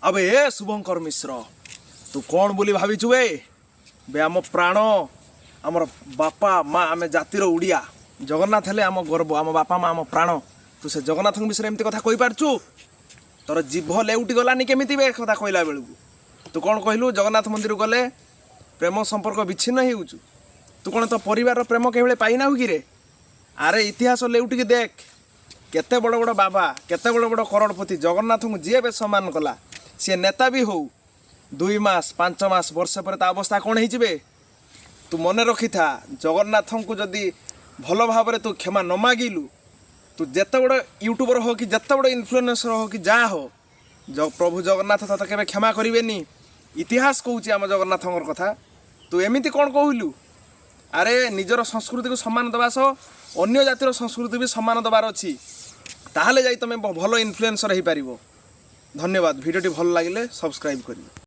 ଆବେ ଏ ଶୁଭଙ୍କର ମିଶ୍ର, ତୁ କ'ଣ ବୋଲି ଭାବିଛୁ ବେ? ବେ, ଆମ ପ୍ରାଣ, ଆମର ବାପା ମା, ଆମେ ଜାତିର ଓଡ଼ିଆ। ଜଗନ୍ନାଥ ହେଲେ ଆମ ଗର୍ବ, ଆମ ବାପା ମା, ଆମ ପ୍ରାଣ। ତୁ ସେ ଜଗନ୍ନାଥଙ୍କ ବିଷୟରେ ଏମିତି କଥା କହିପାରୁଛୁ? ତୋର ଜିଭ ଲେଉଟି ଗଲାନି କେମିତି ବେ ଏ କଥା କହିଲା ବେଳକୁ? ତୁ କ'ଣ କହିଲୁ? ଜଗନ୍ନାଥ ମନ୍ଦିରକୁ ଗଲେ ପ୍ରେମ ସମ୍ପର୍କ ବିଚ୍ଛିନ୍ନ ହେଉଛୁ। ତୁ କ'ଣ ତୋ ପରିବାରର ପ୍ରେମ କେବେ ପାଇନାହୁ କିରେ? ଆରେ, ଇତିହାସ ଲେଉଟିକି ଦେଖ, କେତେ ବଡ଼ ବଡ଼ ବାବା, କେତେ ବଡ଼ ବଡ଼ କରୋଡ଼ପତି, ଜଗନ୍ନାଥଙ୍କୁ ଯିଏ ବେସମ୍ମାନ କଲା, ସିଏ ନେତା ବି ହଉ, 2 ମାସ, 5 ମାସ, ବର୍ଷେ ପରେ ତା ଅବସ୍ଥା କ'ଣ ହେଇଯିବେ। ତୁ ମନେ ରଖିଥା, ଜଗନ୍ନାଥଙ୍କୁ ଯଦି ଭଲ ଭାବରେ ତୁ କ୍ଷମା ନ ମାଗିଲୁ, ତୁ ଯେତେ ବଡ଼ ୟୁଟ୍ୟୁବର ହଉ କି ଯେତେ ବଡ଼ ଇନଫ୍ଲୁଏନ୍ସର ହଉ କି ଯାହା ହଉ, ପ୍ରଭୁ ଜଗନ୍ନାଥ ତତେ କେବେ କ୍ଷମା କରିବେନି। ଇତିହାସ କହୁଛି ଆମ ଜଗନ୍ନାଥଙ୍କର କଥା। ତୁ ଏମିତି କ'ଣ କହିଲୁ? ଆରେ, ନିଜର ସଂସ୍କୃତିକୁ ସମ୍ମାନ ଦେବା ସହ ଅନ୍ୟ ଜାତିର ସଂସ୍କୃତି ବି ସମ୍ମାନ ଦେବାର ଅଛି। ତାହେଲେ ଯାଇ ତୁମେ ଭଲ ଇନଫ୍ଲୁଏନ୍ସର ହେଇପାରିବ। ଧନ୍ୟବାଦ। ଭିଡ଼ିଓଟି ଭଲ ଲାଗିଲେ ସବସ୍କ୍ରାଇବ୍ କରିବେ।